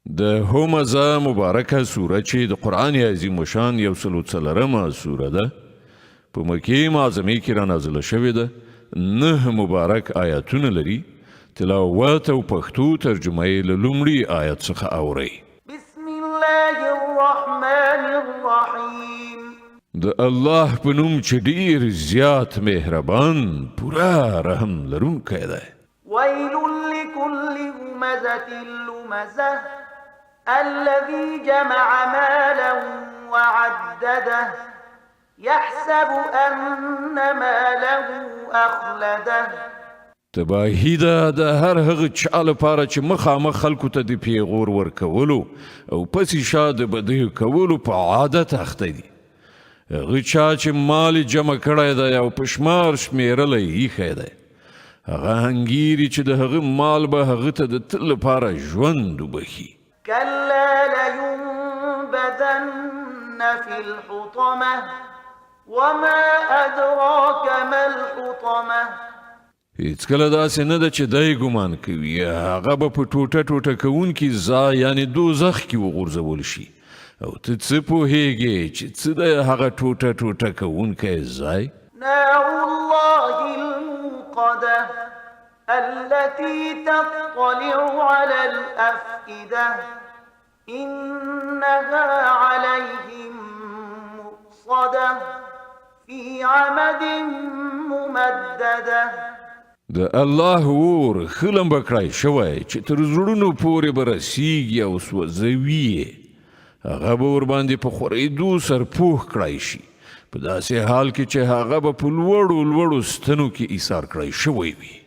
د همزه مبارکه سوره چې د قرآن عظیم شان یو سلو څلرمه سوره ده، په مکې معظمې کې را نازله شوې ده، نه مبارک آیاتونه لري. تلاوت او پښتو ترجمه یې له لومړي آیت څخه اورئ. بسم الله الرحمن الرحیم. د الله په نوم چې ډیر زیات مهربان، پوره رحم لرونکی دی. ويل لكل همزة لمزة، الذي جمع مالا وعدده، يحسب أن ماله أخلده. تباهي ده د هر هغه چا لپاره چې مخامخ خلکو ته د پیغور ورکولو او پسې شا د بدیو کولو په عادت اخته دي، هغه چا چې مال جمع کړی دی او په شمار شمیرلی ایښی دی، هغه انګیري چې د هغه مال به هغه ته د تل لپاره ژوند وبښي. كلا لينبذن في الحطمة، وما أدراك ما الحطمة. هیڅکله داسې نه ده چې دی ګمان کوي هغه به په ټوټه ټوټه کوونکي ځای، یعنې دوزخ کې وغورځول شي. او ته څه پوهېږې چې څه دی هغه ټوټه ټوټه کوونکی ځای؟ نار الله الموقدة، التي تطلع على الأفئدة، إنها عليهم مؤصدة، في عمد ممددة. د الله اور ښه لمبه کړای شوی چې تر زړونو پورې به رسیږي او سوځوي یې. هغه به ورباندې په خورېدو سرپوه کړای شي، په داسې حال کې چې هغه به په لوړو لوړو ستنو کې ایسار کړای شوی وي.